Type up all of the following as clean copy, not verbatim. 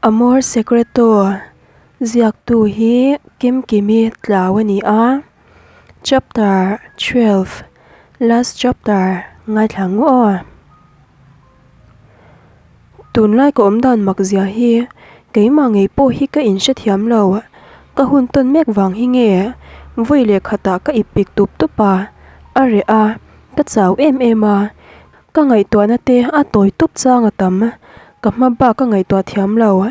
Amor Secreto ziaktu hi Kimkimi Tlau a ni a, chapter 12 last chapter ngaithla ngu aw. Tunlai ka awm dan mak zia hi keimah ngei pawh hi ka inhrethiam lo, ka hun tawn mek vang hi nge vawi leh khatah ka ip pik tup tup a, a reh a, ka chau em em a. Ka ngaihtuahna te a tawi tup chang a tam, ka hma bak ka ngaihtuah thiam lo.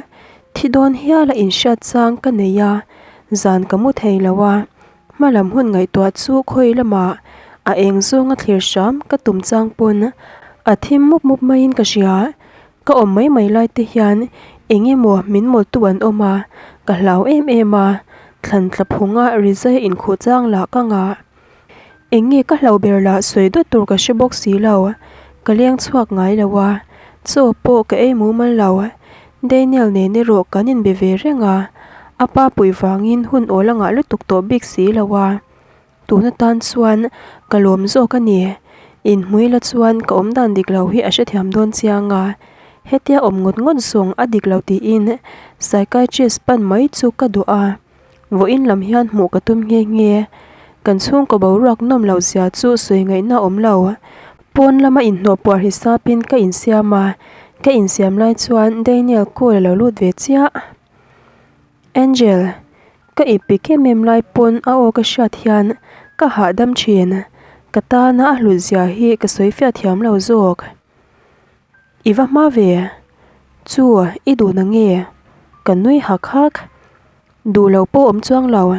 Thi dawn hial a inhriat chang ka nei a, zan ka mu thei lo a, hma lam hun ngaihtuah chu khawi lamah a eng zawng a thlir hram ka tum chang pawn a thim mup mup maiin ka hria. Ka awm mai mai lai te hian eng emaw min mawltu an awm a, ka hlau em em a, thlan tla phunga rizai inkhuh chang lah ka ngah. Eng nge ka hlo ber lah sawi dawt tur ka hre bawk si lo, ka leng chhuak ngai lo a, chaw pawh ka ei mumal lo. Daniel nen erawh kan inbe ve reng a, a pa puih vangin hun awl a ngah lutuk tawh bik si lo a, tun atan chuan ka lawm zawk a ni. Inhmui la chuan ka awm dan dik lo hi a hrethiam dawn chiang a, hetia awm ngawt ngawt zawng a dik lo tiin psychiatrist pan mai chu ka duh a. Vawiin lam hian hmuh ka tum nghe nghe. Kan chhungkaw boruak nawm loh zia chu sawi ngaihna awm lo. Pawn lama inhnawh puar hisapin ka insiam a, ka insiam lai chuan Daniel call a lo lut ve chiah. Angel, ka ipik em em lai pawn a aw ka hriat hian ka hahdam thin. Ka tana a hlut zia hi ka sawi fiah thiam lo zawk. I va hma ve? Chu, i duh na nge? Ka nui hak hak. Duh lo pawh awm chuang lo.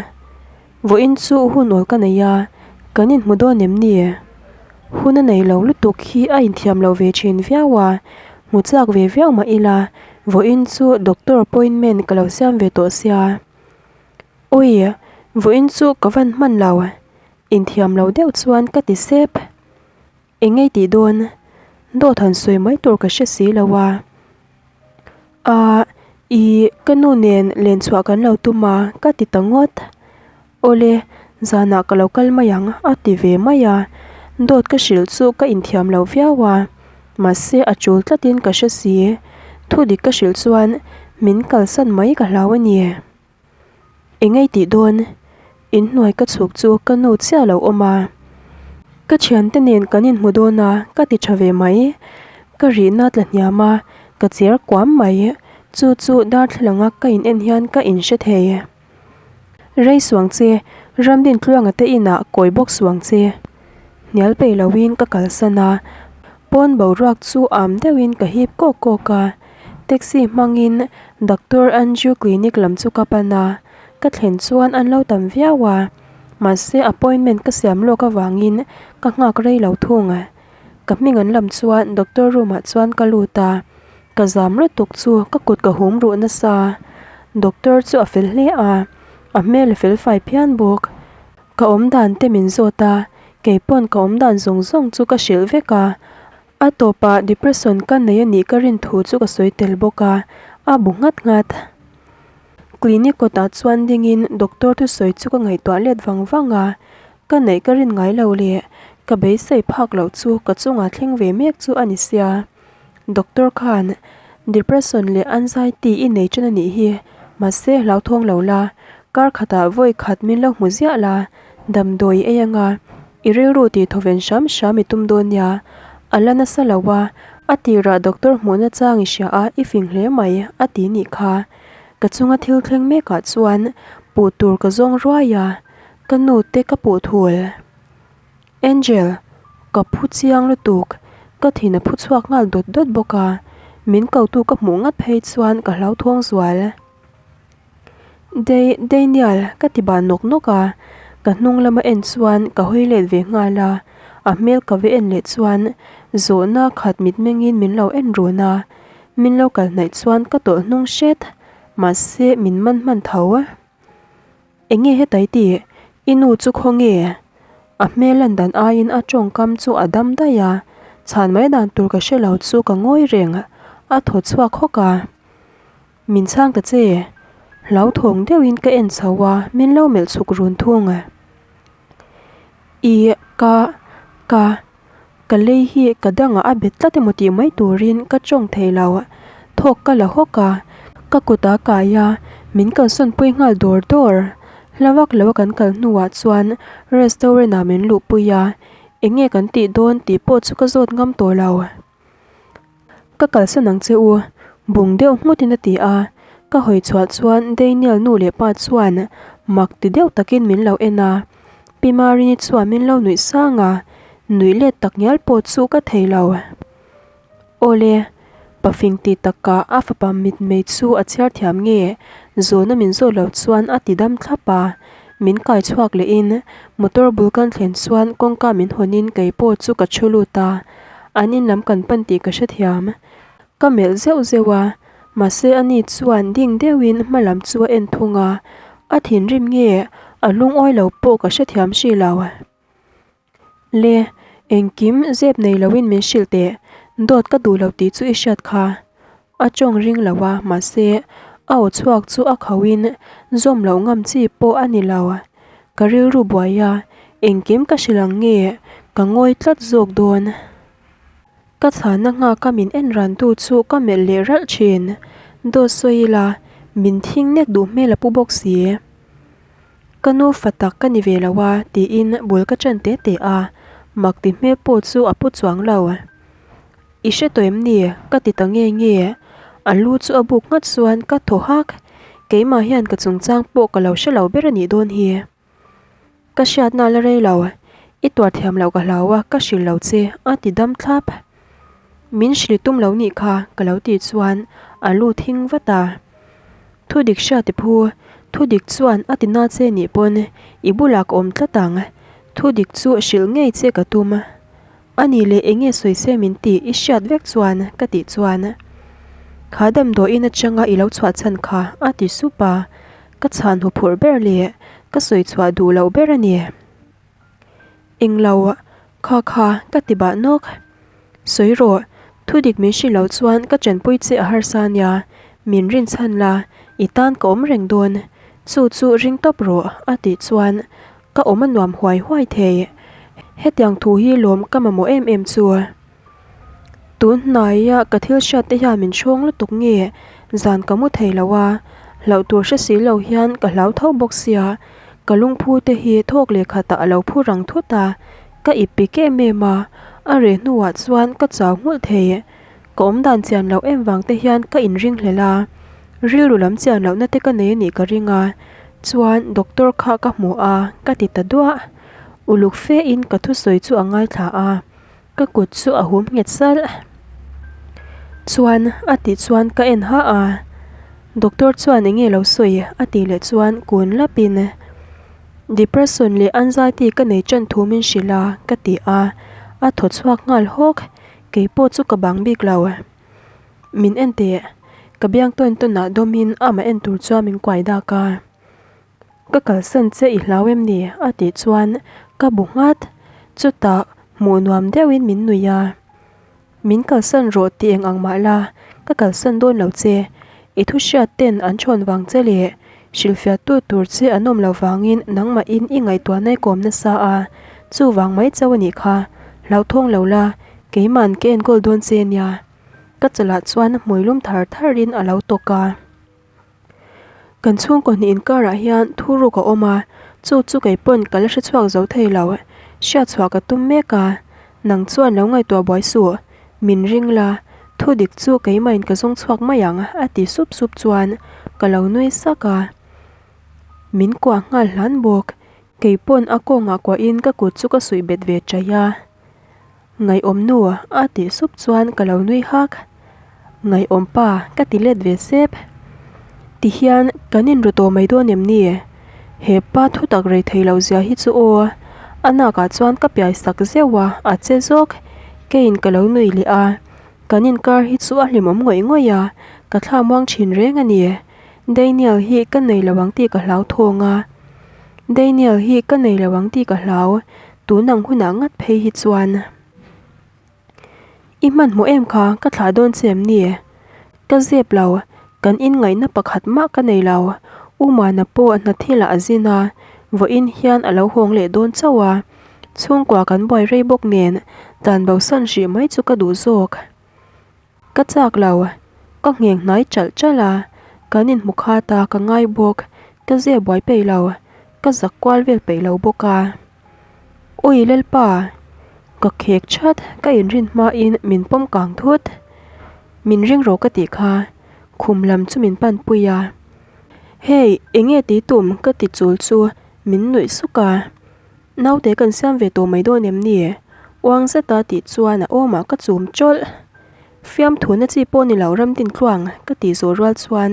Vawiin chu hun awl ka nei a, kan inhmu dawn em ni? Hun a nei lo lutuk hi a inthiam lo ve thin viau a, hmu chak ve viau mah ila, vawiin chu doctor appointment ka lo siam ve tawh sia. Awi, vawiin chu ka van hman lo. Inthiam lo deuh chuan ka ti sep. Eng ngei tih dawn? Dawt han sawi mai tur ka hre si lo a. Ahh, ih, ka nu nen len chhuah kan lo tum a, ka ti ta ngawt. Awle, zanah ka lo kal mai ang, a ti ve mai a. Dawt ka hrilh chu ka inthiam lo viau a, mahse a tul tlatin ka hre si. Thudik ka hrilh chuan min kalsan mai ka hlau a ni. Eng ei tih dawn? Inhnuai ka chhuk chu ka nu chiah lo awm a. Ka thiante nen kan inhmu dawn a, ka ti tha ve mai. Ka rihna tla hniam a, ka cher kuam mai. Chu chu darthlalang a ka in en hian ka inhre thei. Rei suang che, Ramdintluanga te inah kawi bawk suang che. Hnial peih loin ka kalsan a, pawn boruak chu am deuhin ka hip kawk kawk a. Taxi hmangin Doctor Andrew clinic lam chu ka pan a, ka thlen chuan an lo tam viau a, mahse appointment ka siam lawk avangin ka nghak rei lo thung. Ka hming an lam chuan doctor room ah chuan ka lut a, ka zam lutuk chu ka kut ka hum ruh nasa. Doctor chu a fel hle a, a hmel a fel fai phian bawk. Ka awm dan te min zawt a, keipawn ka awm dan zawng zawng chu ka hrilh vek a, A tawpah depression ka nei a nih ka rin thu chu ka sawi tel bawk a, a bu nghat nghat. Clinic kawtah chuan dingin doctor thusawi chu ka ngaihtuah let vang vang a, ka neih ka rin ngai lo leh ka beisei phak loh chu ka chungah thleng ve mek chu a ni sia. Doctor khan depression leh anxiety i nei ṭan a nih hi, mahse hlauthawng lo la, kar khatah vawi khat min lo hmu ziah la, damdawi ei anga I rilru tih thawven hram hram i tum dawn nia, a la nasa lo a, a tirah doctor hmuhna chang i hria a, i fing hle mai, a ti nih kha. Ka chunga thil thleng mekah chuan puh tur ka zawng ruai a, ka nu te ka puh thul. Angel, ka phu chiang lutuk, ka thin a phu chhuak nghal dawt dawt bawk a, min kotu ka hmuh ngat phei chuan ka hlauthawng zual. Dei Daniel ka ti ban nawk nawk a, ka hnung lama en chuan ka hawi let ve nghal a, a hmel ka ve en leh chuan zawhna khat mitmengin min lo en run a, min lo kal hnaih chuan ka tawlh hnung hret, mahse min man hman tho. Eng nge hetai tih? I nu chu khaw nge? A hmel lan dan aiin a tawngkam chu a dam daih a, chhan mai dan tur ka hre lo chu ka ngawi reng, a thaw chhuak hawk a. Min chhang ta che. Hlauthawng deuhin ka en chho a, min lo melh chhuk run thung. I, ka, ka, ka lei hi ka dangah a bet tlat emaw tih mai turin ka tawng thei lo. Thawk ka la hawk a. Ka kut a kai a, min kalsawn pui nghal dawr dawr. Hla vak lo a kan kal hnuah chuan restaurant ah min luhpui a, eng nge kan tih dawn tih pawh chu ka zawt ngam tawh lo. Ka kalsan ang che u, bung deuh nghutin a ti a, ka hawi chhuah chuan Daniel nu leh pa chuan mak ti deuh takin min lo en a, Pi Marini chuan min lo nuih sang a, nuih let tak ngial pawh chu ka thei lo. Awle, pafing ti takah a fapa mitmei chu a chhiar thiam nge? Zawhna min zawh loh chuan a ti dam thlap a, min kai chhuak lehin motor bul kan thlen chuan kawngka min hawnin kei pawh chu ka thu lut a, an in lam kan pan tih ka hrethiam. Ka melh zeuh zeuh a, mahse ani chuan ding deuhin hma lam chu a en thung a, a thinrim nge a lungawi lo pawh ka hrethiam hrih lo. Le, engkim zep nei loin min hrilh teh, dawt ka duh lo tih chu i hriat kha. A tawng ring lo a, mahse a aw chhuak chu a khauhin zawm loh ngam chi pawh a ni lo. Ka rilru buai a, engkim ka hrilh ang nge ka ngawi tlat zawk dawn. Ka chhanna nghaka min en rantu chu ka melh leh ralh thin. Dawt sawi ila, min thing nek duh hmel a pu bawk si. Ka nu fa tak ka ni ve lo a, tiin bul ka ṭan te te a, mak ti hmel pawh chu a pu chuang lo. I hre tawh em ni? Ka ti ta nge nge. A lu chu a buk nghat chuan ka thaw hak. Keimah hian ka chungchang pawh ka lo hre lo ber a nih dawn hi. Ka hriatna a la rei lo. I tuar thiam loh ka hlau a, ka hrilh lo che, a ti dam thlap. Min hrilh tum lo nih kha, ka lo tih chuan a lu thing vat a. Thu dik hria ti phu, thu dik chuan a ti na che nih pawn i bulah ka awm tlat ang. Thu dik chu hrilh ngei che ka tum. A nih leh eng nge sawi se min tih i hriat vek chuan ka tih chuan kha damdawiin atanga i lo chhuah chhan kha a ti sup a, ka chhan huphurh ber leh ka sawi chhuah duh loh ber a ni. Englo kha kha ka ti bah nawk. Sawi rawh, thu dik min hrilh loh chuan ka chanpui che a harsa nia, min rinchhan la, i tan ka awm reng dawn, chu chu ring tawp rawh a tih chuan Ka awm a nuam huai huai thei. Hetiang thu hi lawm ka mamawh em em chu. Tun hnaia ka thil hriat te hian min hrawng lutuk nge zan ka mu thei lo a, hlauh tur hre si lo hian ka hlau tho bawk sia, ka lungphu te hi thawk leh khatah a lo phu rang thut a, ka ip pik em em a, a reh hnuah chuan ka chau nghulh thei. Ka awm dan chian loh em vang te hian ka inringhlel a, rilru lam chian lohna te ka nei a nih ka ring a, chuan doctor kha ka hmu a ka ti ta duah. Uluk fe in ka thusawi chu a ngaithla a, ka kut chu a hum nghet salh. Chuan a tih chuan ka en ha a, doctor chuan eng nge lo sawi a tih leh chuan kun lap in depression leh anxiety ka nei tan thu min hrilh a ka ti a, a thaw chhuak nghal hawk. Kei pawh chu ka bang bik lo. Min en teh, ka biang tawn tawnah dawmin amah en tur chuan min kuai dak a. Ka kalsan che i hlau em ni? a tih chuan ka bu nghat. Chutah hmuh nuam deuhin min nuih a. Min kalsan rawh tih eng ang mah la, ka kalsan dawn lo che. I thu hriat ten an thawn vang che leh hrilhfiahtu tur che an awm lo vangin nangmahin i ngaihtuahna i kawm nasa a, chuvang mai chauh a nih kha, hlauhthawng lo la, keima'n ka enkawl dawn che nia. Ka chalah chuan hmui lum thar tharin a lo tawk a. Kan chhungkaw hnih inkarah hian thuruk a awm a, chu chu kei pawn ka la hre chhuak zo thei lo. Hriat chhuah ka tum mek a, nang chuan lo ngaihtuah buai suh, min ring la, thu dik chu keimahin ka zawng chhuak mai ang a ti sup sup chuan ka lo nui sak a. Min kuah nghal hlan bawk, kei pawn a kawngah kuahin ka kut chu ka suih bet ve chaih a. Ngaihawm nu a tih sup chuan ka lo nui hak. Ngaihawm pa ka ti let ve sep. Ti hian kan inru tawh mai dawn em ni? He pa thu tak rei thei lo zia hi chu aw. A nakah chuan ka piai sak zeuh a, a che zawk. Keiin ka lo nui leh a. Kan inkar hi chu a hlimawm ngawih ngawih a, ka thla muang thin reng a ni. Daniel hi ka nei lo ang tih ka hlau thawng a. Daniel hi ka nei lo ang tih ka hlau. Tun ang hunah ngat phei hi chuan I hmanhmawh em kha ka thlah dawn che em ni? Ka zep lo, kan inngaihna pakhat mah ka nei lo. U Mana pawh hna thilah a zin a, vawiin hian a lo hawng leh dawn chauh a. Chhungkua kan buai rei bawk nen dan bosan hrih mai chu ka duh zawk. Ka chak lo, ka ngheng hnai chalh chalh a. Kan inhmu khat a, ka ngai bawk. Ka zia buai peih lo, ka zak kual vel peih lo bawk a. Ui Lalpa! Ka khek that, ka inrin hmain min pawm kang thut. Min ring rawh ka tih kha, khum lam chu min panpui a. Hey, enge tih tum? ka ti chul chu min nuih suk a. Naute kan siam ve tawh mai dawn em ni? Uang zeta tih chuan a awmah ka chum tawlh. Fiamthuna chi pawh ni lo Ramdintluang ka tih zawh rual chuan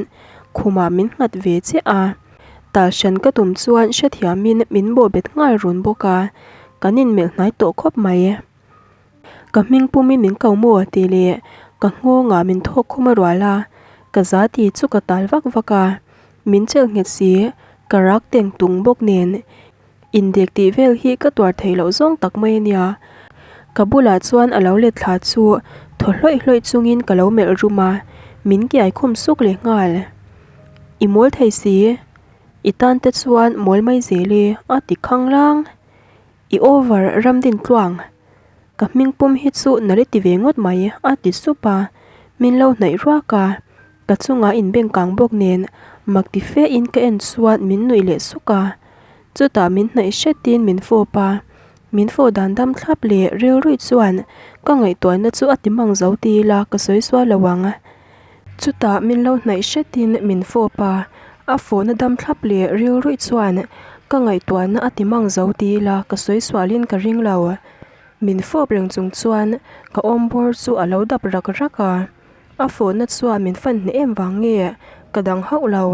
khumah min nghat ve chiah a. Tal hran ka tum chuan hrethiamin min bawhbet nghal run bawk a, kan inmelh hnai tawh khawp mai. Ka hming pumin min ko maw tih leh ka nghawngah min thawk khum a rual a, ka za ti chu ka tal vak vak a, min chelh nghet si, ka rak teng tung bawk nen Indek tih vel hi ka tuar theih loh zawng tak mai a nia. Ka bulah chuan a lo let thla chu thaw hlawih hlawih chungin ka lo melh rum a, min kiai khum suk leh nghal. I mawl thei si, i tan te chuan mawl mai zel e a ti khang lang. I over Ramdin tluang, ka hming pum hi chu nalh i ti ve ngawt mai a ti sup a, min lo hnaih ruak a. Ka chungah inbeng kang bawk nen mak ti fe in ka en chuan min nuih leh suk a. Chutah min hnaih hretin min fawp a, min fawh dan dam thlap leh rilruih chuan ka ngaihtuahna chu a ti mang zo ti ila ka sawi sual lo ang. Chutah min lo hnaih hretin min fawp a, a fawhna dam thlap leh rilruih chuan ka ngaihtuahna a ti mang zo ti ila ka sawi sualin ka ring lo. Min fawp reng chung chuan ka awmbawr chu a lo dap rak rak a. A fawhna chuan min fan hneh em vang nge ka dang hauh lo.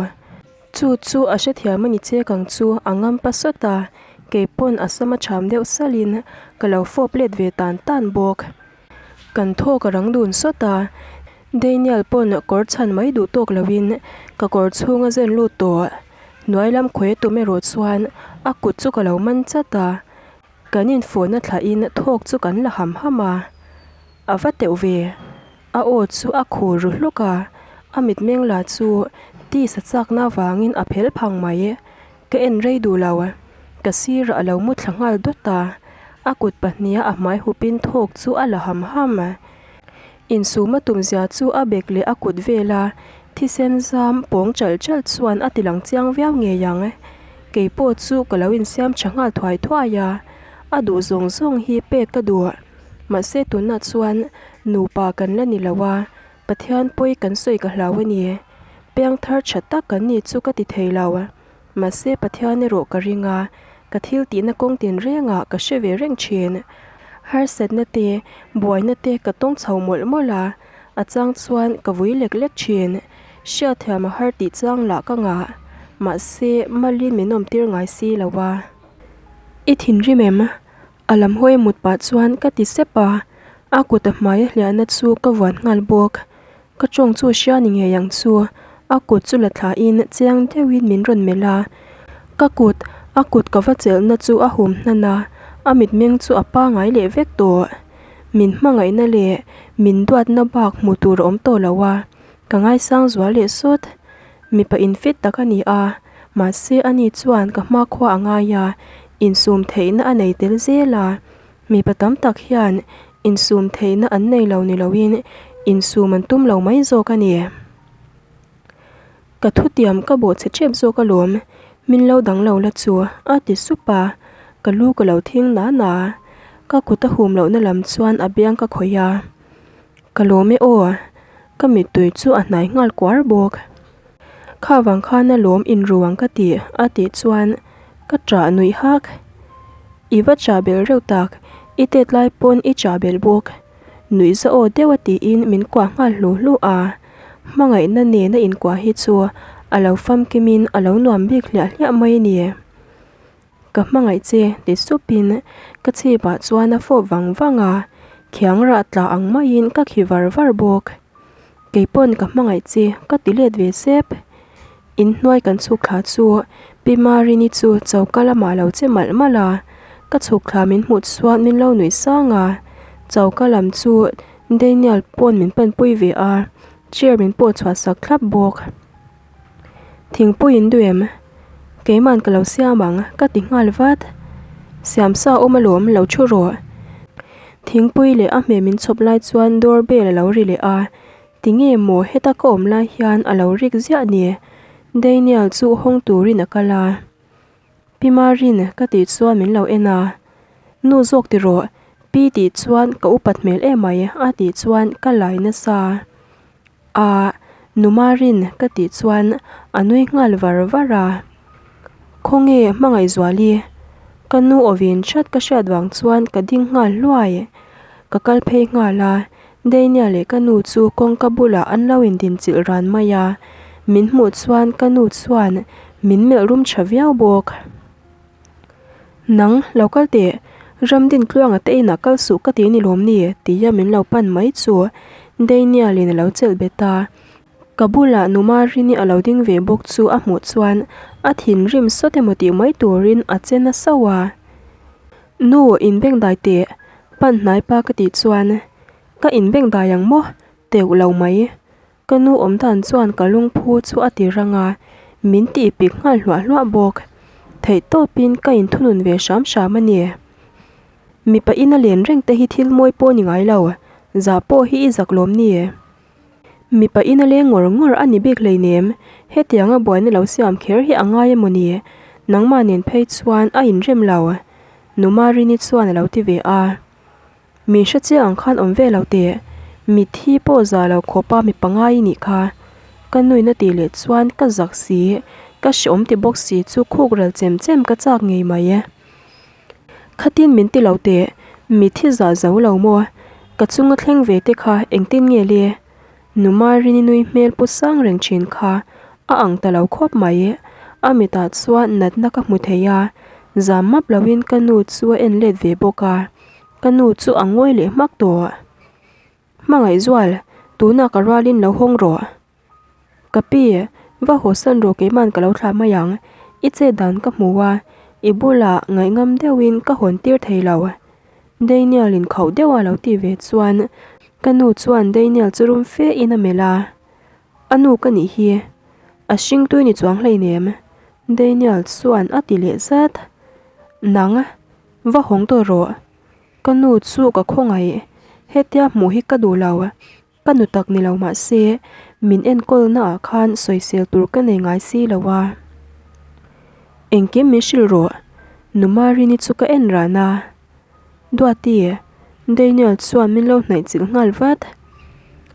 Chu chu a hrethiam a ni chek ang chu a ngam pa sawt a, kei pawn a sama cham deuh salhin ka lo fawp let ve tan tan bawk. Kan thawk a rang dun sawt a, Daniel pawn kawr chhan mai duh tawk loin ka kawr chhung a zen lut tawh. Hnuai lam khawi a tum erawh chuan a kut chu ka lo man chat a, kan infawhna thlahin thawk chu kan la ham ham a. A va teuh ve. A aw chu a khur ru hluk a, a mitmeng lah chu tisa chakna avangin a phel phang mai. Ka en rei duh lo, ka sirah a lo mu thla nghal dawt a, a kut pahniha a hmai hupin thawk chu a la ham ham. Insum a tumzia chu a bek leh a kut vela thisen zam pawng chalh chalh chuan a tilang chiang viau ngei ang. Kei pawh chu ka lo insiam tha nghal thuai thuai a, a duh zawng zawng hi pek ka duh. Mahse tunah chuan nupa kan la ni lo a, Pathian pawi kan sawi ka hlau a ni. Piangthar tha tak kan ni chu ka ti thei lo. Mahse Pathian erawh ka ring a, ka thil tihna kawng tinrengah ka hre ve reng thin. Harsatna te, buaina te ka tawng chho mawlh mawlh a, a chang chuan ka vui lek lek thin. Hriatthiam a har tih chang lah ka ngah. Mahse malin min awmtir ngai si lo a. I thinrim em? A lam hawi mut pah chuan ka ti sep a, a kut a hmai a hliahna chu ka vuan nghal bawk. Ka tawng chu hria ni ngei ang chu, a kut chu la thlahin chiang deuhin min rawn melh a. Ka kut, a kut ka va chelhna chu a hum hnan a, a mitmeng chu a pangai leh vek tawh. Min hmangaihna leh min duatna bak hmu tur a awm tawh lo a, ka ngaisang zual leh sawt. Mipa infit tak a ni a, mahse ani chuan ka hmakhua a ngai a, insum theihna a nei tel zel a. Mipa tam tak hian insum theihna an nei lo ni loin insum an tum lo mai zawk a ni. Ka thutiam ka bawhchhe tep zawk alawm, min lo dang lo la chu a ti sup a, ka lu ka lo thing na na. Ka kut a hum lohna lam chuan a biang ka khawih a. Ka lawm e aw, ka mittui chu a hnai nghal kuar bawk. Kha vang khan a lawm inru ang ka ti a tih chuan ka chah nuih hak. I va chah belh reuh tak, i tet lai pawn i chah belh bawk. Nuih za aw deuh a tiin min kuah nghal hlu hlu a, hmangaihna nena inkuah hi chu a lo famkimin a lo nuam bik hliah hliah mai a ni. Ka hmangaih che ti supin ka chhipah chuan a fawp vang vang a, khiang rah tla ang maiin ka khi var var bawk. Kei pawn ka hmangaih che ka ti let ve sep. Inhnuai kan chhuk thla chu Pi Marini chu choka lamah lo che malh malh a, ka chhuk thla min hmuh chuan min lo nuih sang a, choka lam chu Daniel pawn min panpui ve a, chair min pawh chhuah sak thlap bawk. Thingpui in duh em? Keiman ka lo siam ang, ka ti nghal vat. Siam sa awm alawm, lo thu rawh. Thingpui leh a hmeh min chhawp lai chuan door bell a lo ri leh a. Tinge maw heta ka awm lai hian a lo rik ziah ni? Daniel chu hawng turin a kal a. Pi Marin ka tih chuan min lo en a. Nu zawk ti rawh, Pi tih chuan ka upat hmel emai a tih chuan ka lai nasa. A, Nu Marin ka tih chuan a nui nghal var var a. Khawnge Hmangaihzuali? Ka nu awin that ka hriat vang chuan ka ding nghal hluai. Ka kal phei nghal a, Dania leh ka nu chu kawngka bulah an lo indinchilh ran mai a. Min hmuh chuan ka nu chuan min melh rum tha viau bawk. Nang, lo kal teh, Ramdintluanga te inah kal suh ka ti ni lawm ni? tia min lo pan mai chu Daniel-in a lo chelh bet a. Ka bulah Nu Marini a lo ding ve bawk chu a hmuh chuan a thinrim sawt emaw tih mai turin a che na sauh a. Nu, inbengdai teh, pan hnai pa ka tih chuan ka inbengdai ang maw? Teuh lo mai. Ka nu awm dan chuan ka lungphu chu a ti rang a, min tih pik nghal hluah hluah bawk. Theih tawpin ka inthunun ve hram hram a ni. Mipa ina len reng te hi thil mawi pawh ni ngai lo, zah pawh hi i zak lawm ni. Mipa ina leng ngawr ngawr a ni bik hleinem, hetianga buaina lo siam kher hi a ngai emaw ni? Nangmah nen phei chuan a inrem lo, Nu Marini chuan a lo ti ve a. Min hre chiang ang khan awm ve lo teh, mitthi pawh za lo khawpa mi pangai i nih kha. Ka nuin a tih leh chuan ka zak si, ka hreawm ti bawk si chu khuk ral chem chem ka chak ngei mai e. Khatin min ti lo teh, mitthi za zo lo maw? Ka chunga thleng ve te kha engtin nge le? Nu Marini nui hmel pu sang reng thin kha a ang ta lo khawp mai. A mitah chuan natna ka hmu thei a, zam map loin ka nu chu a en let ve bawk a. Ka nu chu a ngawi leh hmak tawh. Hmangaihzual, tunah ka rualin lo hawng rawh. Ka pi, va hawsan rawh keiman ka lo thlah mai ang. I chet dan ka hmu a, i bulah ngaihngam deuhin ka hawn tir thei lo. Daniel in khauh deuh a lo tih ve chuan ka nu chuan Daniel chu rum fe in a melh a. A nu ka nih hi, a hringtui ni chuang hleinem. Daniel chuan a ti leh zat. Nang. Va hawng tawh rawh. Ka nu chu ka khawngaih. Hetia hmuh hi ka duh lo. Ka nu tak ni lo mah se, min enkawl naah khan sawisel tur ka nei ngai si lo a. Engkim min hrilh rawh. Nu Marini chu ka en ran a. Duati, Daniel chuan min lo hnaih chilh nghal vat.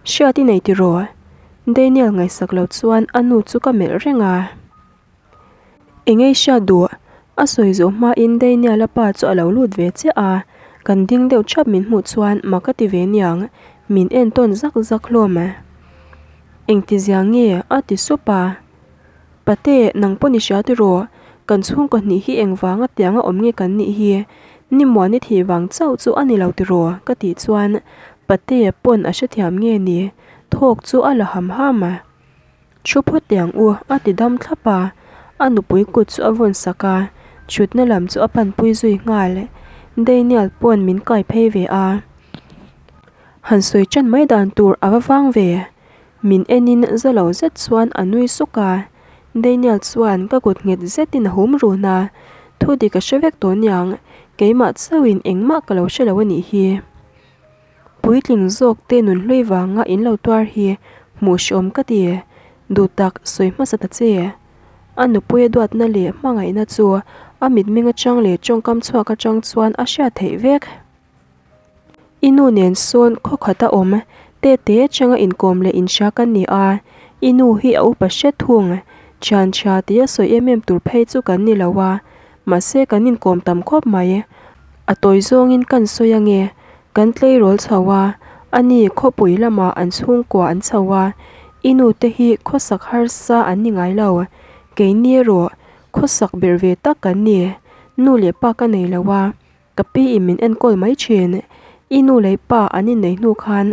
Hriat i nei tiraw? Daniel ngaihsak lo chuan a nu chu ka melh reng a. Engei hriat duh? A sawi zawh hmain Daniel-a pa chu a lo lut ve chiah a, kan ding deuh thap min hmuh chuan mak a ti ve niang, min en tawn zak zak hlawm. Engtizia nge? a ti sup a. Pate, nang pawh ni hria tiraw? Kan chhungkaw hnih hi engvanga tianga awm nge kan nih hi? Nimuan i thih vang chauh chu a ni lo tiraw? ka tih chuan Pate pawn a hrethiam nge ni? Thawk chu a la ham ham a. Thu phawt teh ang u, a ti dam thlap a. A nupui kut chu a vawn sak a, thutna lam chu a panpui zui nghal. Daniel pawn min kai phei ve a. Han sawi ṭan mai dan tur a va vang ve. Min enin za lo zet chuan a nui suk a. Daniel chuan ka kut nghet zetin a hum run a, Thu dik a hre vek tawh niang, keimah chauhin engmah ka lo hre lo a nih hi. Puitling zawk te nun hlui vanga in lo tuar hi hmuh hreawm ka ti. Duh tak sawi hmasa ta che. A nupuia duatna leh hmangaihna chu a mitmeng atang leh tawngkam chhuak atang chuan a hriat theih vek. I nu nen sawn khaw khat a awm te te atanga inkawm leh inhria kan ni a, i nu hi a upa hret thung. Thian tha tia sawi em em tur phei chu kan ni lo a, mahse kan inkawm tam khawp mai. A tawi zawngin kan sawi ange, kan tleirawl chho a, ani khawpui lamah an chhungkua an chho a, i nu te hi khawsak harsa an ni ngai lo, keini erawh khawsak ber ve tak kan ni, nu leh pa ka nei lo a, ka pi in min enkawl mai thin, i nu leh pa an innei hnu khan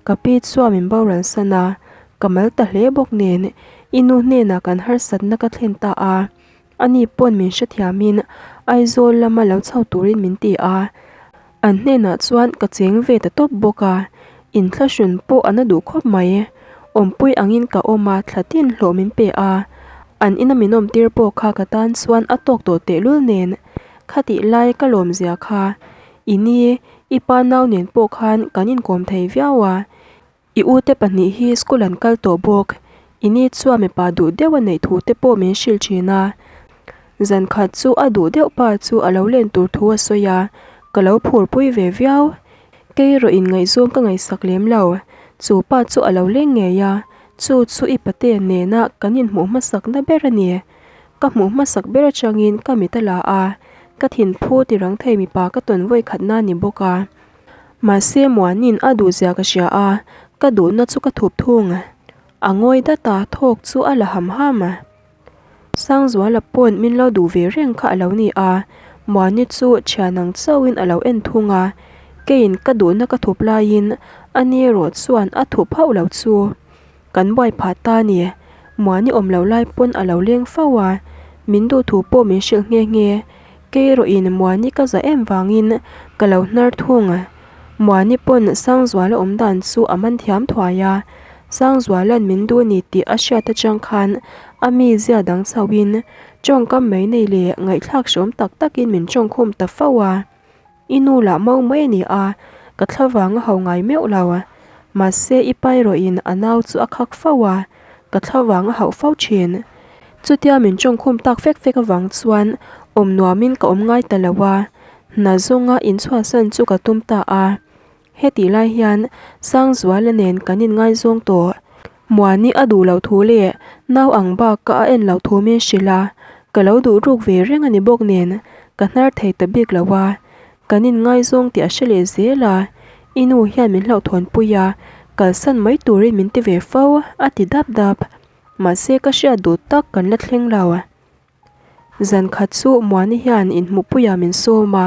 ka pi chuan min boral san a, ka mal ta hle bawk nen, i nu hnenah kan harsatna ka thlen ta a. Ani pawn min hrethiamin Aizawl lama lo chho turin min ti a, an hnenah chuan ka cheng ve ta tawp bawk a, inthlahrun pawh a na duh khawp mai. Awmpui angin ka awm a, thla tin hlawh min pe a, an ina min awmtir pawh kha ka tan chuan a tawk tawh tehlul nen khatih lai ka lawmzia kha i ni, i pa nau nen pawh khan kan inkawm thei viau a. I ute pahnih hi school an kal tawh bawk. I ni chuan mipa duh deuh a neih thu te pawh min hrilh thin a. Zan khat chu a duh deuh pa chu a lo len tur thu a sawi a, ka lo phurpui ve viau. Kei erawh inngaihzawng ka ngaihsak lem lo. Chu pa chu a lo leng ngei a, chu chu i pate nena kan inhmuh hmasakna ber a ni. Ka hmuh hmasak ber atangin ka mit a la a, ka thinphu tirang thei mipa ka tawn vawi khatna a ni bawk a. Mahse Muanin a duhzia ka hria a, ka duhna chu ka thup thung. A ngawi dat a, thawk chu a la ham ham. Sangzuala pawn min lo duh ve reng kha a lo ni a, Muani chu thian ang chauhin a lo en thung a, keiin ka duhna ka thup laiin ani erawh chuan a thup hauh lo chu. Kan buai phah ta a ni. Muani awm loh lai pawn a lo leng fo a, min duh thu pawh min hrilh nghe nghe. Kei erawhin Muani ka za em vangin ka lo hnar thung. Muani pawn Sangzuala awm dan chu a man thiam thuai a, Sangzuala'n min duh a ni tih a hriat atang khan a mi zia dang chauhin tawngkam mai nei leh ngaihthlak hrawm tak takin min tawngkhum ta fo a. I nu lah mau mai a ni a, ka thla vang a ho ngai meuh lo. Mahse i pa erawhin a nau chu a khak fo a, ka thla vang a hauh fo thin. Chutia min tawngkhum tak fek fek avang chuan awm nuamin ka awm ngai ta lo a, hna zawnga inchhuahsan chu ka tum ta a. Hetih lai hian Sangzuala nen kan inngaizawng tawh. Muani a duh loh thu leh nau ang bak ka a en loh thu min hrilh a, ka lo duh ruk ve reng a ni bawk nen ka hnar thei ta bik lo a, kan inngaizawng tih a hre leh zel a, i nu hian min hlauhthawnpui a, kalsan mai turin min ti ve fo a ti dap dap. Mahse ka hriat duh tak kan la thleng lo. Zan khat chu Muani hian inhmuhpuiah min sawm a,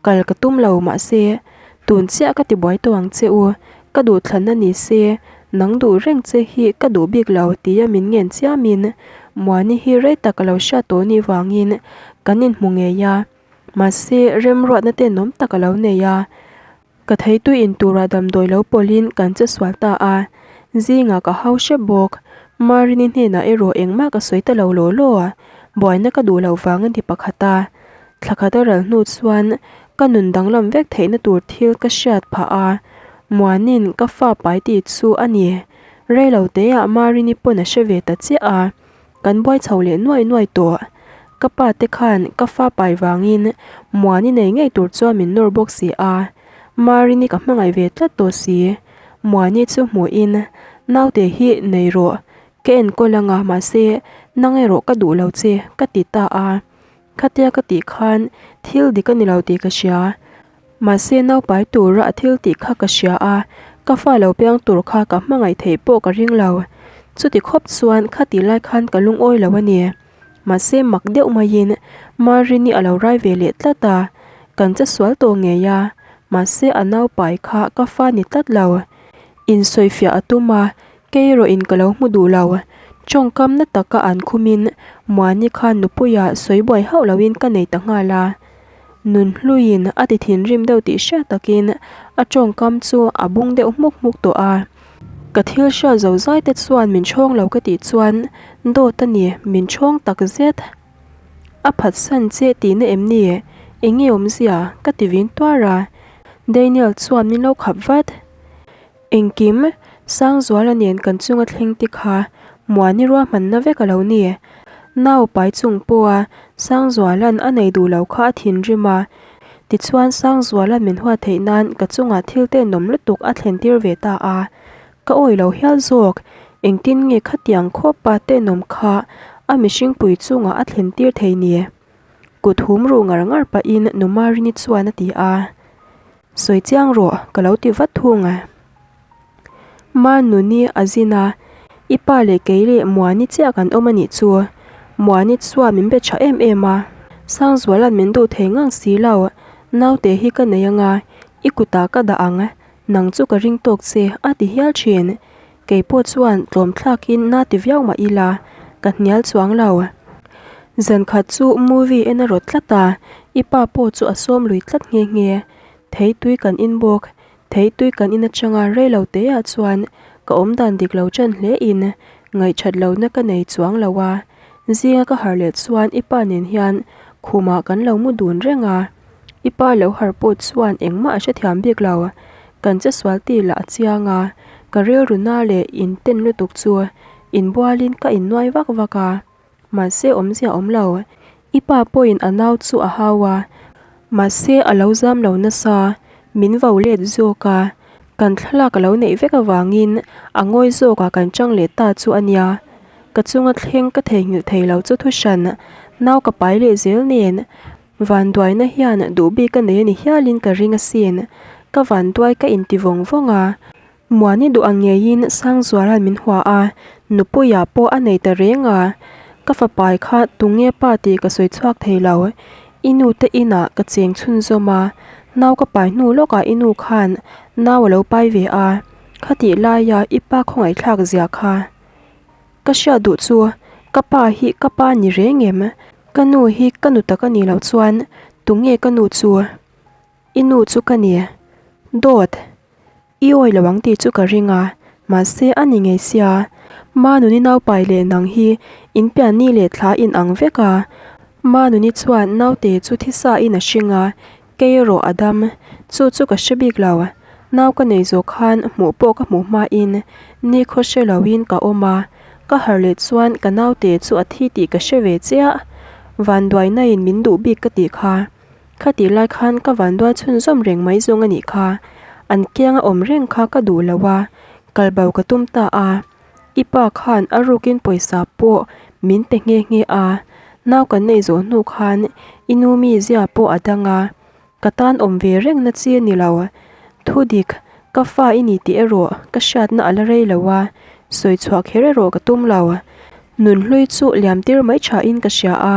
kal ka tum lo mahse tun chiah ka tibuai tawh ang che u, ka duhthlanna ni se nang duh reng che hi ka duh bik lo tia min ngen chiamin Muani hi rei tak a lo hriat tawh nih vangin kan inhmu ngei a, mahse remruatna tenawm tak a lo nei a. Ka theitui in turah damdawi lo pawlhin kan che sual ta a, zingah ka hau hrep bawk. Marini hnenah erawh engmah ka sawi ta lo law law a, buaina ka duh loh vang a ni pakhat a. Thla khat a ral hnu chuan ka nun danglam vek theihna tur thil ka hriat phah a, Muanin ka fa pai tih chu a ni. Reilo teah Marini pawn a hre ve ta chiah a. Kan buai chho leh nuai nuai tawh. Ka pa te khan ka fa pai vangin Muani nei ngei tur chuan min nawr bawk si a. Marini ka hmangaih ve tlat tawh si. Muani chu hmuhin, Naute hi nei rawh, ka enkawl anga mahse nang erawh ka duh lo che ka ti ta a. Khatia ka tih khan thil dik a ni lo tih ka hria. Mahse naupai tura a thil tih kha ka hria a, ka fa lo piang tur kha ka hmangaih theih pawh ka ring lo. Chuti khawp chuan khati lai khan ka lungawi lo a ni. Mahse mak deuh maiin Marini a lo rai ve leh tlat a, kan che sual tawh ngei a, mahse a naupai kha ka fa ni tlat lo. Insawifiah a tum a, kei erawhin ka lo hmu duh lo. Tawngkam na taka an khumin Muani khan nupuia sawi buai hauh loin ka nei ta nghal a. Nunhluiin a ti thinrim deuh tih hriat takin a tawngkam chu a bung deuh hmuk hmuk tawh a. Ka thil hriat zo zai te chuan min chhawng lo ka tih chuan dawt a ni, min chhawng tak zet. A phatsan che tihna em ni? Enge awmzia? Ka ti vin tuar a. Daniel chuan min lo khap vat. Engkim, Sangzuala nen kan chunga thleng te kha Muani ruahmanna vek a lo ni. Nau pai chung pawha Sangzuala'n a nei duh lo kha a thinrim a, tichuan Sangzuala'n min huat theih nan ka chungah thil tenawm lutuk a thlen tir ve ta a. Ka awi lo hial zawk, engtin nge khatiang khawpa tenawm kha a mihringpui chungah a thlen tir thei ni? Kut hum ruh ngar ngar pahin Nu Marini chuan a ti a. Sawi chiang rawh, ka lo ti vat thung a. Ma Nuni a zin a, i pa leh kei leh Muani chiah kan awm a nih chu. Muani chuan min be tha em em a, Sangzuala'n min duh thei ngang si lo, naute hi ka nei anga, i kutah ka dah ang, nang chu ka ring tawk che a ti hial thin. Kei pawh chuan tlawm thlakin na ti viau mah ila, ka hnial chuang lo. Zan khat chu movie en a rawt tlat a, i pa pawh chu a sawm lui tlat nghe nghe. Thei tui kan in bawk, thei tui kan in atanga rei lo te ah chuan ka awm dan dik lo ṭan hle in ngaihthat lohna ka nei chuang lo a. Zinga ka harh leh chuan i pa nen hian khumah kan lo mu dun reng a, i pa lo harh pawh chuan engmah a hrethiam bik lo. Kan che sual tih lah a chiang a. Ka rilru na leh inten lutuk chu inbualin ka innuai vak vak a, mahse awmzia awm lo. I pa pawhin a nau chu a hau a, mahse a lo zam lo nasa, min vo let zawk a. Kan thlalak a lo neih vek avangin a ngawi zawkah kan chang leh ta chu a nia. Ka chunga thleng ka theihnghilh thei lo chu thuhran nau ka pai leh zel nen Vanduaina hian duh bik a nei a ni hialin ka ring asin. Ka vanduai ka inti vawng vawng a. Muani duh ang ngeiin Sangzuala'n min hua a, Nupuia pawh a nei ta reng a. Ka fapai kha tunge pa tih ka sawi chhuak thei lo. I nu te inah ka cheng chhunzawm a, nau ka pai hnu lawkah i nu khan nau a lo pai ve a, khatih laia i pa khawngaihthlak zia kha. Ka hriat duh chu ka pa hi ka pa ni reng em? Ka nu hi ka nu tak a nih loh chuan tunge ka nu chu? I nu chu ka ni. Dawt, i awi lo ang tih chu ka ring a, mahse a ni ngei sia. Manuni naupai leh nang hi in pianni leh thla in ang vek a. Manuni chuan naute chu thisa in a hring a, Kei erawh a dam, chu chu ka hre bik lo. Nau ka nei zawh khan hmuh pawh ka hmuh hmain nikhaw hre loin ka awm a, ka harh leh chuan ka naute chu a thi tih ka hre ve chiah. Vanduainain min duh bik ka tih kha. Khatih lai khan ka vanduai chhunzawm reng mai zawng a nih kha. An kianga awm reng kha ka duh lo a, kalbo ka tum ta a. I pa khan a rukin pawisa pawh min pe nghe nghe a, nau kan nei zawh hnu khan i nu mizia pawh a dang a, ka tan awm ve reng na chi a ni lo. Thu dik, ka fa i ni tih erawh ka hriatna a la rei lo a, sawi chhuah kher erawh ka tum lo. Nunhlui chu liam tir mai thain ka hria a,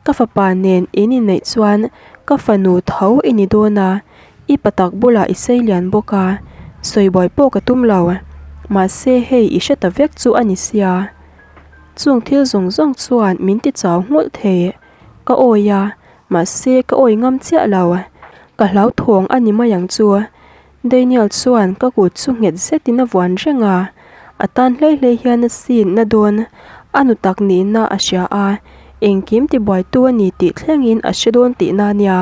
ka fapa nen in inneih chuan ka fanu tho i ni dawn a, I pa tak bulah i sei lian bawk a, sawi buai pawh ka tum lo. Mahse hei i hre ta vek chu a ni sia. Chung thil zawng zawng chuan min ti chau nghulh thei. Ka awi a, mahse ka awi ngam chiah lo. Ka hlauthawng a ni mai ang chu. Daniel chuan ka kut chu nghet zetin a vuan reng a, a tan hlei hlei hian a sin na dawn. A nu tak nihna a hria a, engkim tibuaitu a ni tih thlengin a hre dawn tihna a nia.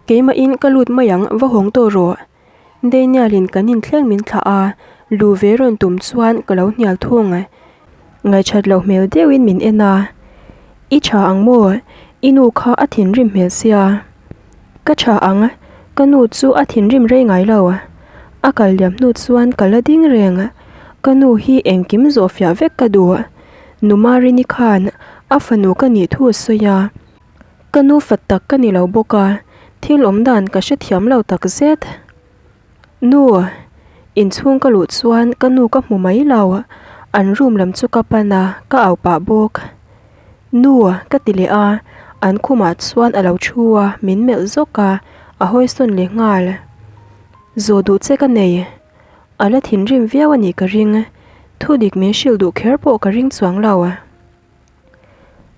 Keimahin ka lut mai ang, va hawng tawh rawh. Daniel-in kan inthleng min thlah a, lu ve rawn tum chuan ka lo hnial thung. Ngaihṭhat loh hmel deuhin min en a, I ṭha ang maw? I nu kha a thinrim hmel sia. Ka ṭha ang, ka nu chu a thinrim rei ngai lo. A kal liam hnu chuan ka la ding reng. Ka nu hi engkim zawh fiah vek ka duh. Nu Marini khan a fanu ka nih thu a sawi a. Ka nu fat tak ka ni lo bawk a, thil awm dan ka hrethiam lo tak zet. Nu, inchhung ka luh chuan ka nu ka hmu mai lo, an room lam chu ka pan a, ka au pah bawk. Nu, ka ti leh a, an khumah chuan a lo thu a, min melh zawk a, a hawisawn leh nghal. Zawh duh che ka nei, a la thinrim viau a nih ka ring, thudik min hrilh duh kher pawh ka ring chuang lo.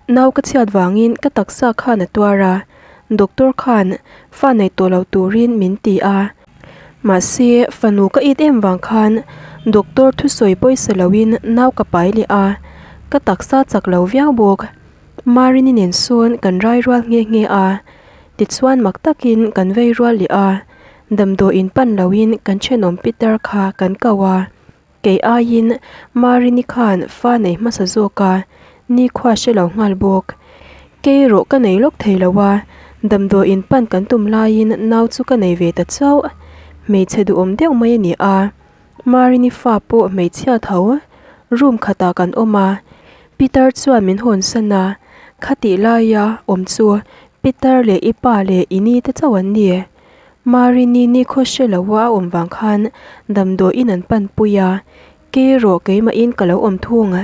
Nau ka chhiat vangin ka taksa khan a tuar a, doctor khan fa nei tawh lo turin min ti a. Mahse, fanu ka it em vang khan doctor thusawi pawisa loin nau ka pai leh a, ka taksa chak lo viau bawk. Marini nen sawn kan rai rual nghe nghe a, tichuan mak takin kan vei rual leh a, damdawiin pan loin kan thenawm Peter kha kan ko a. Kei aiin Marini khan fa nei hmasa zawk a, nikhua hre lo nghal bawk. Kei erawh ka nei lawk thei lo a, damdawiin pan kan tum laiin nau chu ka nei ve ta chauh. Hmeichhe duhawm deuh mai a ni a, Marini fa pawh hmeichhia tho. Room khatah kan awm a, Peter chuan min hawnsan a, khatih laia awm chu Peter leh i pa leh i ni te chauh an ni. Marini nikhaw hre lo a awm vang khan damdawiin an pan pui a, kei erawh keimahin ka lo awm thung.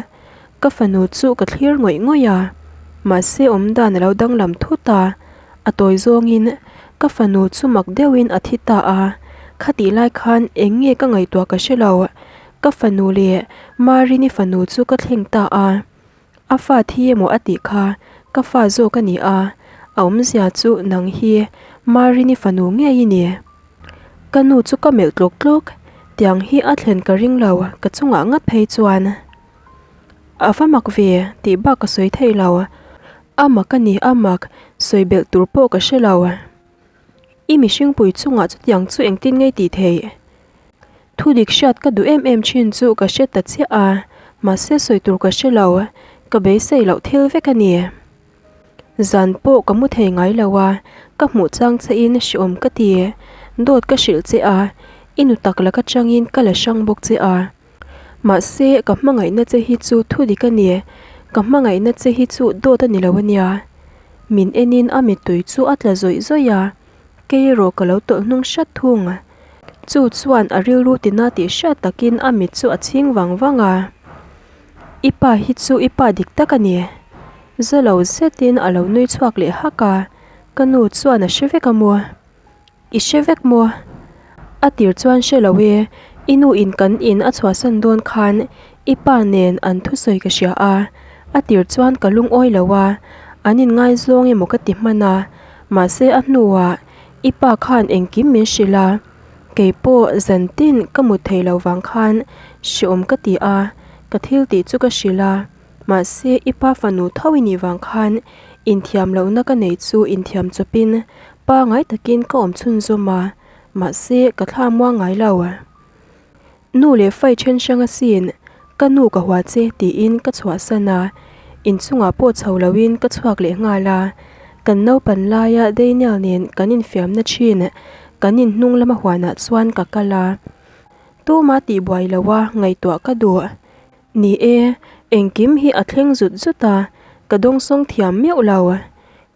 Ka fanu chu ka thlir ngawih ngawih a, mahse awmdan a lo danglam thut a, a tawi zawngin ka fanu chu mak deuhin a thi ta a, khatih lai khan eng nge ka ngaihtuah ka hre lo, ka fanu leh Marini fanu chu ka thleng ta a. A fa thi emaw a tih kha ka fa zawk a ni a, a awmzia chu nang hi Marini fanu ngei i ni. Ka nu chu ka melh tlawk tlawk, tiang hi a thlen ka ring lo ka chungah ngat phei chuan. A va mak ve tih bak ka sawi thei lo, a mak a ni a mak, sawi belh tur pawh ka hre lo. I mihringpui chungah chutiang chu engtin ngei tih theih? Thudik hriat ka duh em em thin chu ka hre ta chiah a, mahse sawi tur ka hre lo, ka beisei loh thil vek a ni. Zan pawh ka mu thei ngai lo a, ka hmuh chang che in hreawm ka ti. Dawt ka hrilh che a, i nu tak laka changin ka la hrang bawk che a. Mahse ka hmangaihna che hi chu thudik a ni, ka hmangaihna che hi chu dawt a ni lo a nia. Min enin a mittui chu a tla zawih zawih a, kei erawh ka lo tawlh hnung hrat thung. Chu chuan a rilru tina tih hriat takin a mit chu a chhing vang vang a. I pa hi chu i pa dik tak a ni. Za lo zetin a lo nui chhuak leh hak a, ka nu chuan a hre vek a maw? I hre vek maw? A tir chuan hre lo e, i nu in kan in a chhuahsan dawn khan i pa nen an thusawi ka hria a, a tir chuan ka lungawi lo a, an inngaizawng emaw ka ti hman a, mahse a hnuah i pa khan engkim min hrilh a. Kei pawh zan tin ka mut thei lo vang khan hreawm ka ti a, ka thil tih chu ka hrilh a, mahse i pa fanu tho i nih vang khan inthiam lohna ka nei chu inthiam chawpin pangai takin ka awm chhunzawm a, mahse ka thla muang ngai lo. Nu leh fai then hrang asin, ka nu ka hua che tiin ka chhuahsan a, inchungah pawh chho loin ka chhuak leh nghal a, kan naupan laia Daniel nen kan infiamna thin kan inhnung lama huanah chuan ka kal a, tuma tihbuai loha ngaihtuah ka duh. Ni e, engkim hi a thleng zut zut a, ka dawngsawng thiam meuh lo.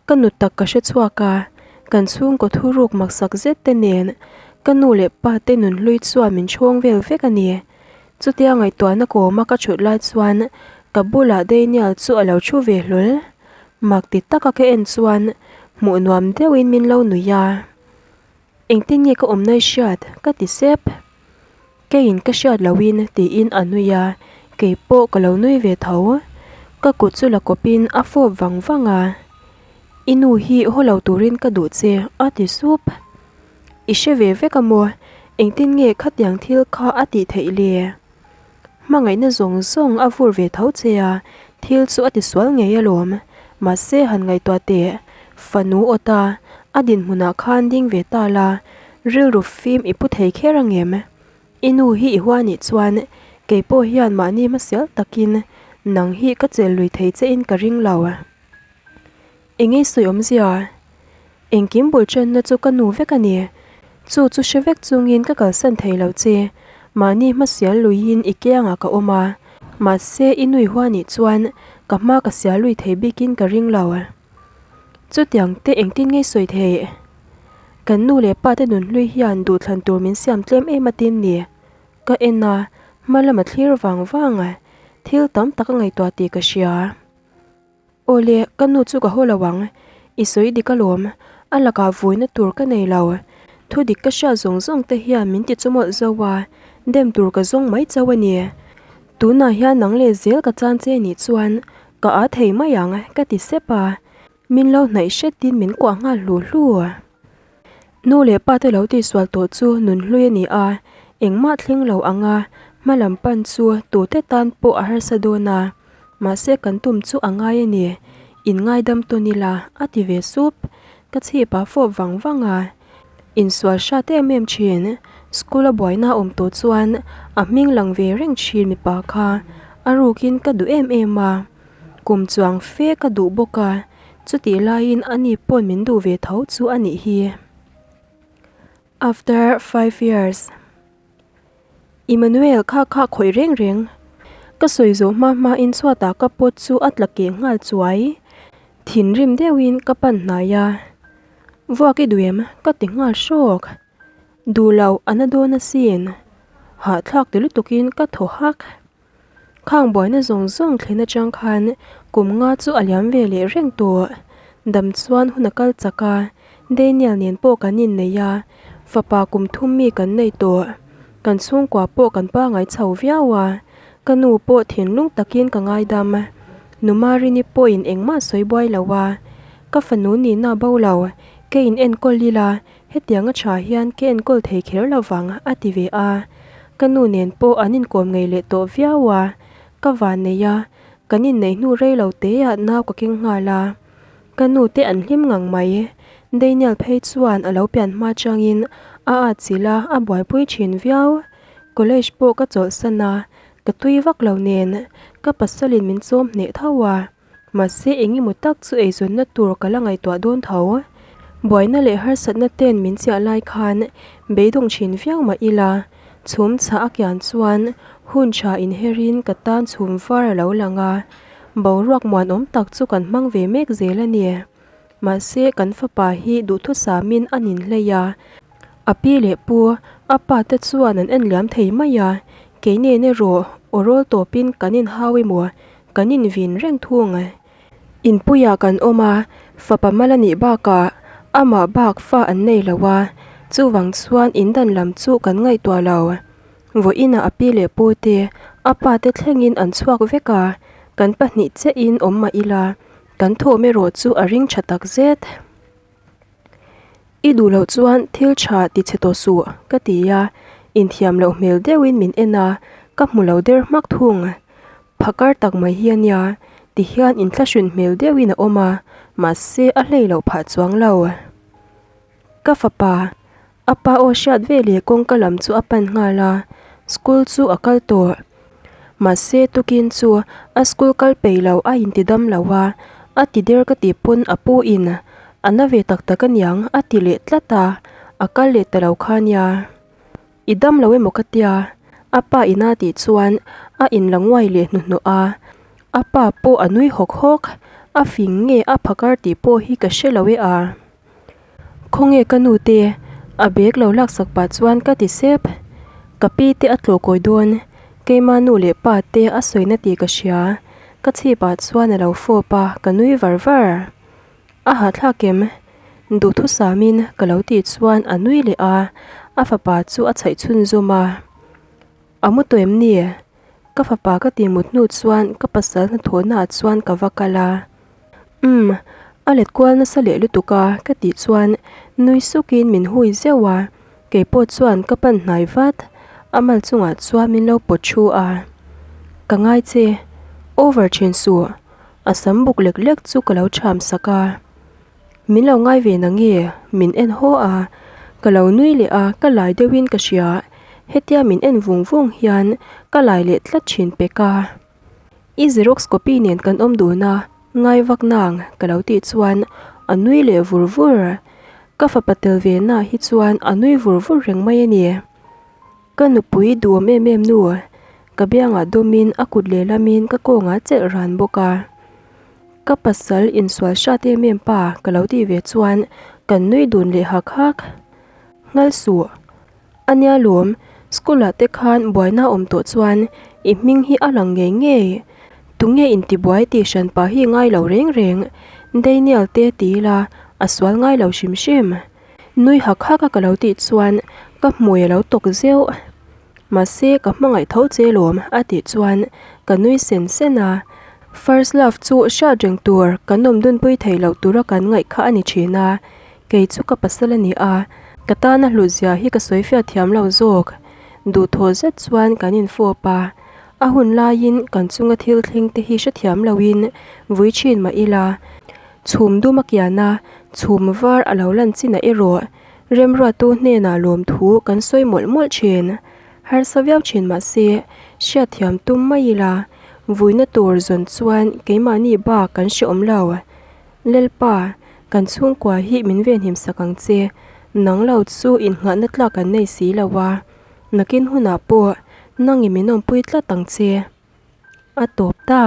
Ka nu tak ka hre chhuak a, kan chhungkaw thuruk maksak zet te nen ka nu leh pa te nunhlui chuan min chhawng vel vek a ni. Chutia ngaihtuahna kawma ka thut lai chuan ka bulah Daniel chu a lo thu ve hlawl. Mak ti taka ka en chuan hmuh nuam deuhin min lo nuih a. Engtin nge ka awmna i hriat? ka ti sep. Keiin ka hriat lohin tiin a nui a, kei pawh ka lo nui ve tho. Ka kut chu la kawpin a fawp vang vang a, I nu hi haw lo turin ka duh che a ti sup. I hre ve vek a maw? Engtin nge khatiang thil kha a tih theih le? Hmangaihna zawng zawng a vur ve tho che a, thil chu a tisual ngei alawm. Mahse han ngaihtuah teh, fanu aw ta, a dinhmunah khan ding ve ta la, rilru fim i pu thei kher ang em? I nu hi i hua nih chuan kei pawh hian mahni hmasial takin nang hi ka chel lui thei che in ka ring lo. Engei sawi awmzia? Engkim bul ṭanna chu ka nu vek a ni. Chu chu hre vek chungin ka kalsan thei lo che. Mahni hmasial luiin i kiangah ka awm a, mahse i nui hua nih chuan ka hma ka sial lui thei bikin ka ring lo. Chutiang te engtin ngei sawi theih? Kan nu leh pa te nunhlui hian duhthlan tur min siam tlem em atin ni. Ka en a, hma lama thlir vang vang a, thil tam tak a ngaihtuah tih ka hria. Awle, ka nu chu ka haw lo ang. I sawi dik alawm, a lakah vuina tur ka nei lo. Thu dik ka hriat zawng zawng te hian min ti chumawlh zo a, dem tur ka zawng mai chauh a ni. Tunah hian nang leh zel ka chan che nih chuan ka â thei mai ang, ka ti sep a. Min lo hnaih hretin min kuah nghal hlu hlu. Nu leh pa te lo tihsual tawh chu nunhlui a ni a, engmah thleng lo anga hma lam pan chu tute tan pawh a harsa dawn a, mahse kan tum chu a ngai a ni, in ngaidam tawn ila a ti ve sup. Ka chhip ah fawp vang vang a, insual hrat em em thin, school a buaina a awm tawh chuan a hming lang ve reng thin mipa kha a rukin ka duh em em a. Kum chuang fe ka duh bawk a, chutih laiin ani pawn min duh ve tho chu a nih hi. After five years. Emmanuel kha kha khawih reng reng. Ka sawi zawh hma hma in chhuatah ka pawt chu a tla keh nghal chuai. Thinrim deuhin ka pan hnai a. Vuak i duh em? Ka ti nghal hrawk. Duh loh a na dawn asin. Hahthlak ti lutukin ka thaw hak. Khang buaina zawng zawng thlen atang khan kum nga chu a liam ve leh reng tawh. Dam chuan hun a kal chak a, Daniel nen pawh kan innei a, fapa kum thum mi kan nei tawh. Kan chhungkua pawh kan pangai chho viau a, ka nu pawh thinlung takin ka ngaidam. Nu Marini pawhin engmah sawi buai lo a, ka fanu nihna bo lo, keiin enkawl ila Hetiang a tha hian ka enkawl thei kher lo vang a ti ve a, ka nu nen pawh an inkawm ngei leh tawh viau a, ka van nei a, kan inneih hnu rei lo teah nau ka keng nghal a, ka nu te an hlim ngang mai, Daniel phei chuan a lo pian hma changin a at chilh a, a buaipui thin viau. College pawh ka chawlhsan a, ka tui vak lo nen ka pasalin min chawm hneh tho a. Mahse eng emaw tak chu eizawnna tur ka la ngaihtuah dawn tho. Buaina leh harsatna ten min chiah lai khan beidawng thin viau mah ila, chhum chhah a kian chuan hun tha inherin ka tan chhum var a lo lang a, boruak muanawm tak chu kan hmang ve mek zel a ni. Mahse kan fapa hi duhthusamin a ninhlei a, a pi leh pu, a pa te chuan an en liam thei mai a, kei nen erawh aw rawl tawpin kan inhau emaw kan invin reng thung. Inpuiah kan awm a, fapa mal a nih bakah amah bak fa an nei lo a, chuvang chuan indan lam chu kan ngaihtuah lo. Vawiinah a pi leh pu te, a pa te thlengin an chhuak vek a, kan pahnih chiahin awm mah ila, Kan thawm erawh chu a ring tha tak zet. I duh loh chuan thil tha ti chhe tawh suh, ka ti a, inthiam loh hmel deuhin min en a, ka hmu lo der hmak thung. Phakar tak mai hi a nia, tihian inthlahrun hmel deuhin a awm a, mahse a hlei loh phah chuang lo. Ka fapa, A pa aw hriat ve leh kawngka lam chu a pan nghal a, school chu a kal tawh. Mahse tukin chu a school kal peih lo a inti dam lo a, a ti der ka tih pawn a pu in a na ve tak tak aniang a ti leh tlat a, a kal leh ta lo kha nia. I dam lo emaw ka tia, a pa ina tih chuan a inla nguai leh hnuhnawh a, a pa pawh a nui hawk hawk, a fing nge a phakar tih pawh hi ka hre lo e a. Khawnge ka nu te? A bag lo laksak pah chuan ka ti sep. Ka pi te a tlawh kawi dawn, keima nu leh pa te a sawina tih ka hria. Ka chhip ah chuan a lo fawp a, ka nui var var. A hahthlak em? Duhthusamin ka lo tih chuan a nui leh a, a fapa chu a chhaih chhunzawm a. A mu tawh em ni? Ka fapa ka tih mut hnu chuan ka pasal hnathawhna ah chuan ka va kal a. Umm, a let kual nasa leh lutuk a ka tih chuan nui sukin min hui zeuh a, kei pawh chuan ka pan hnai vat, a mal chungah chuan min lo pawt thu a. Ka ngai che, over thin suh, a sam buk lek lek chu ka lo cham sak a. Min lo ngai ve na nge? Min en haw a, ka lo nui leh a, ka lai deuhin ka hria. Hetia min en vung vung hian ka lai leh tlat thin pek a. I xerox copy nen kan awm dun a, ngai vak nang ka lo tih chuan a nui leh vur vur. Ka fapa tel ve na hi chuan a nui vur vur reng mai a ni. Ka nupui duhawm em em nu, ka biangah dawmin a kut lehlamin ka kawngah chelh ran bawk a. Ka pasal insual hrat em em pa ka lo tih ve chuan kan nui dun leh hak hak. Nghal suh. A nia lawm, school ah te khan buaina awm tawh chuan i hming hi a lang ngei ngei. Tunge intibuai tih hran pah hi ngai lo reng reng. Daniel te ti ila a sual ngai lo hrim hrim. Nui hak hak a ka lo tih chuan ka hmui a lo tawk zeuh. Mahse ka hmangaih tho che lawm a tih chuan ka nui sen sen a. First love chu hriat reng tur kan awm dunpui thei loh tura kan ngaih kha a ni thin a. Kei chu ka pasal a ni a, ka tana hlut zia hi ka sawi fiah thiam lo zawk. Duhthawh zet chuan kan infawp a, a hun laiin kan chunga thil thleng te hi hrethiam loin vui thin mah ila. Chhum dum a kian a, chhum var a lo lan chin ah erawh remruattu hnenah lawmthu kan sawi mawlh mawlh thin. Harsa viau thin mah se, hriatthiam tum mai ila, vuina tur zawn chuan keimahni bak kan hreawm lo. Lalpa, kan chhungkua hi min venhim sak ang che, nang lo chu innghahna tlak kan nei si lo a, nakin hunah pawh nangin min awmpui tlat ang che. A tawp ta.